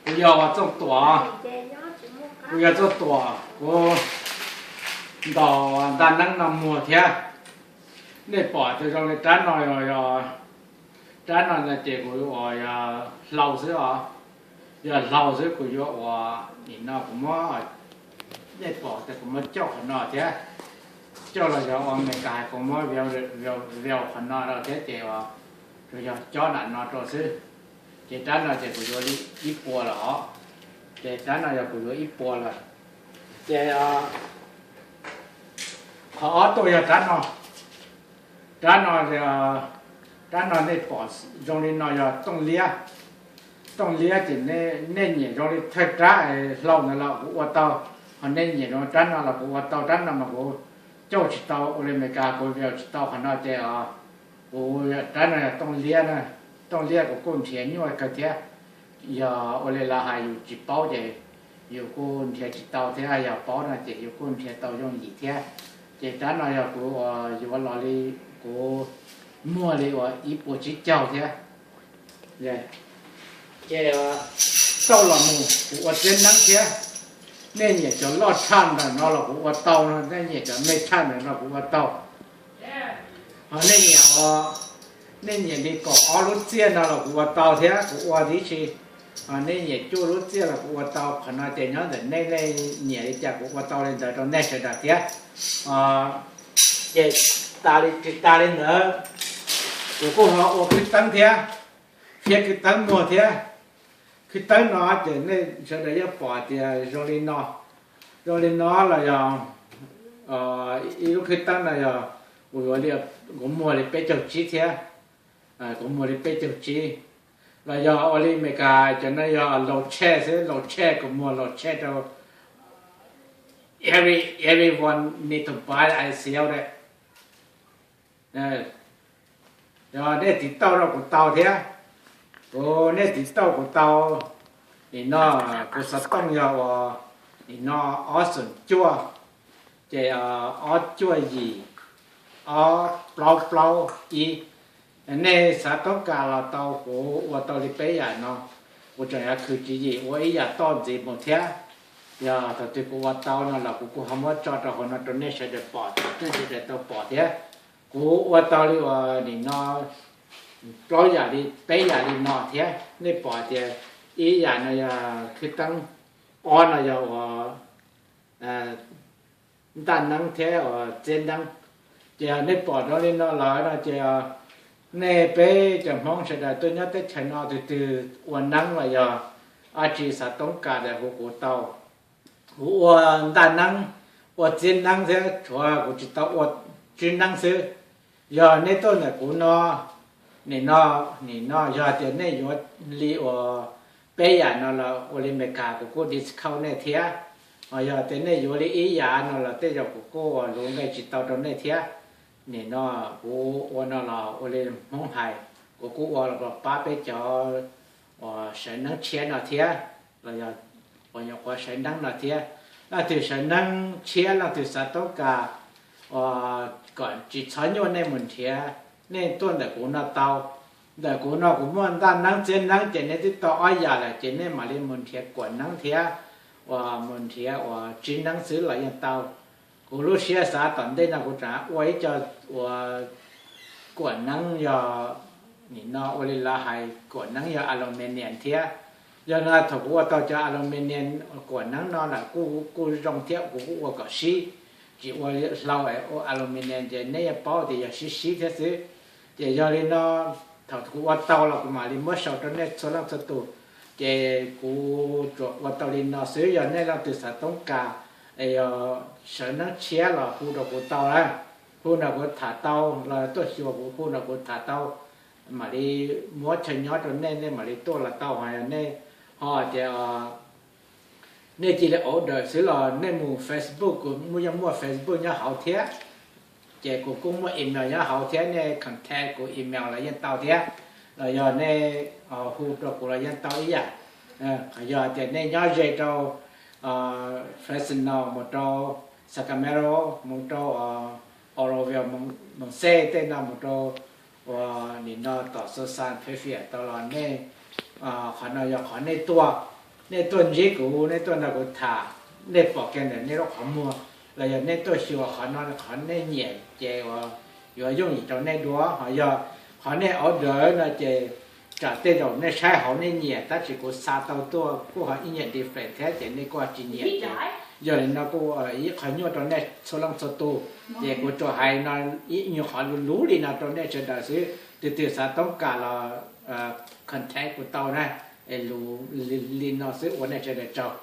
Kuv yog Txooj Tuam, kuv yog Txooj Tuam, kuv ntaus ntaj neeb no muag thiab. Nej pom tias zoo li rab no, rab no no ces kuv ua yog hlau xwb os, yog hlau xwb. Kuv yuav ua nim no kuv muab, nej pom tias kuv muab coj qhov no thiab, coj los yog ua Amelikas kuv muab viau qhov no rau thiab ces tsuas yog cob nram no rau xwb. Ces rab no ces kuv yuav li ib puas lawm os, ces rab no yog kuv yuav ib puas lawm. Ces qhov ob tuaj yog rab no, rab no, rab no nej pom zoo li no yog tooj liab. Tooj liab ces nej nyiam zoo li thawj rab hlau ntawd los kuv ua tau, ho nej nyiam zoo rab no los kuv ua tau. Rab no mas kuv coj tsis tau, ua li Amelikas kuv viau tsis tau qhov no ces kuv, rab no yog tooj liab na. Tooj liab kuv kuj nrhiav nyuaj kawg thiab, yog ua li lawv hais yus tsis paub ces yus kuj nrhiav tsis tau thiab, yog paub no ces yus kuj nrhiav tau yooj yim thiab. Ces rab no yog kuv yuav los li, kuv muag li uas ib puas tsib caug thiab. Ces xauj los mus kuv ua txiab neeb thiab. Nej nyiam cov loj tshaj ntawm no los kuv ua tau no, nej nyiam cov me tshaj ntawm no kuv ua tau. Ho nej nyiam, nej nyiam li kaum ob lub txiaj no los kuv ua tau thiab, kuv ua tib si. Ho nej nyiam cuaj lub txiaj los kuv ua tau. Qhov no ces nyob ntawm nej, nej nyiam li cas kuv ua tau li ntawd rau nej sawv daws thiab. Ces tas li, tsis tas li ntawd, kuv kuj ho ua khwb teeb thiab, khiab khwb teeb muag thiab. Khwb teeb no ces nej sawv daws yeej pom tias zoo li no, zoo li no los yog ib lub khwb teeb no yog kuv yuav li, kuv muag li peb caug tsib thiab, kuv muag li peb caug tsib. Los yog ua li Amelikas cov no yog laus tshej xwb, laus tshej, kuv muag laus tshej rau every, everyone need to buy I C L. Yog nej tiv tauj rau kuv tau thiab, kuv, nej tiv tauj kuv tau. Nim no kuv xov tooj yog uas, nim no ob xoom cuaj, ces ob cuaj yim, ob plaub plaub ib. Nej xav toob kas los tau, kuv ua tau li peb yam no. Kuv tseem yuav khwv tswv yim ua ib yam toj ntxiv mus thiab. Yog thaum twg kuv ua tau no los kuv kuj ho muab tso rau hauv no rau nej sawv daws pom, thaum nej sawv daws tau pom thiab. Kuv ua tau li uas nim no plaub yam li, peb yam li no thiab. Nej pom tias ib yam no yog khwb teeb, ob no yog uas ntaj neeb thiab uas txiab neeb. Ces nej pom rau li no lawm no ces nej peb cov Hmoob sawv daws tuaj nyob teb chaws no, tus twg ua neeb los yog dab tsi xav toob kas ntawm hu kuv tau. Kuv ua ntaj neeb, ua txiab neeb thiab, tshuav kuv tsis tau ua tsib neeb xwb. Yog nej tuaj ntawm kuv no, nim no, nim no yog tias nej yuav li uas peb yam no los ua li Amelikas kuv kuj discount nej thiab. Ho yog tias nej yuav li ib yam no los tej zaum kuv kuj ua lus nqe tsis tau rau nej thiab. Nim no kuv ua no los ua li Hmoob hais, kuv kuj ua los pab peb cov uas sawv neeb tshiab no thiab, los yog uas nyuam qhuav sawv neeb no thiab. Leej twg sawv neeb tshiab, leej twg xav toob kas uas kom tsis txhob nyuaj nej mus nrhiav, nej tuaj ntawm kuv no tau. Ntawm kuv no kuv muaj ntaj neeb txiab neeb ces nej twb tau ob yam lawm ces nej mam li mus nrhiav kuam neeb thiab, uas mus nrhiav uas tsib neeb xwb los yeej tau. Kuv lub siab xav tom ntej no kuv tseem ua ib co uas kuam neeb yog, nim no ua li lawv hais kuam neeb yog aluminium thiab. Yog no thaum kuv ua tau cov aluminium kuam neeb no lawm kuj, kuj zoo thiab, kuv kuj ua kom sib, tsis ua hlau, ua aluminium ces neb yeej paub tias yog sib sib thiab xwb. Ces yog li no, thaum kuv ua tau los kuv mam li muab sau rau nej txhua leej txhua tus. Ces kuv tsuas ua tau li no xwb, yog nej leej twg xav toob kas, yog sawv neeb tshiab los hu rau kuv tau na, hu no kuv tham tau, los tuaj xyuas kuv hu no kuv tham tau, mam li muab chaw nyob rau nej, nej mam li tuaj los tau. Ho yog nej ho tias nej cia li order xwb los nej mus Facebook, kuv yeej muaj Facebook nyob hauv thiab. Ces kuv kuj muaj email nyob hauv thiab, nej contact kuv email los yeej tau thiab, los yog nej hu rau kuv los yeej tau ib yam. Yog tias nej nyob ze rau Fresno mus rau Sacramento, mus rau Oroville, Merced tej no, mus rau uas nim no tom Tucson, Fairfield tau los nej, qhov no yog qhov nej tuaj. Nej tuaj ntsib kuv, nej tuaj nrog kuv tham, nej pom kiag ntawm nej lub qhov muag, los yog nej tuaj xyuas qhov no qhov nej nyiam ces uas yuav yooj yim rau nej dua. Ho yog qhov nej order no ces tsam tej zaum nej saib hauv nej nyiam, tab sis kuv xa tau tuaj kuj ho ib nyuag different thiab ces nej kuj ho tsis nyiam ces yog li no kuj ib qho nyuaj rau nej txhua leej txhua tus. Ces kuv tsuas hais no ib nyuag qhov luv luv li no rau nej sawv daws xwb, tus twg xav toob kas los contact kuv tau na. Es luv li no xwb, ua nej sawv daws tsaug.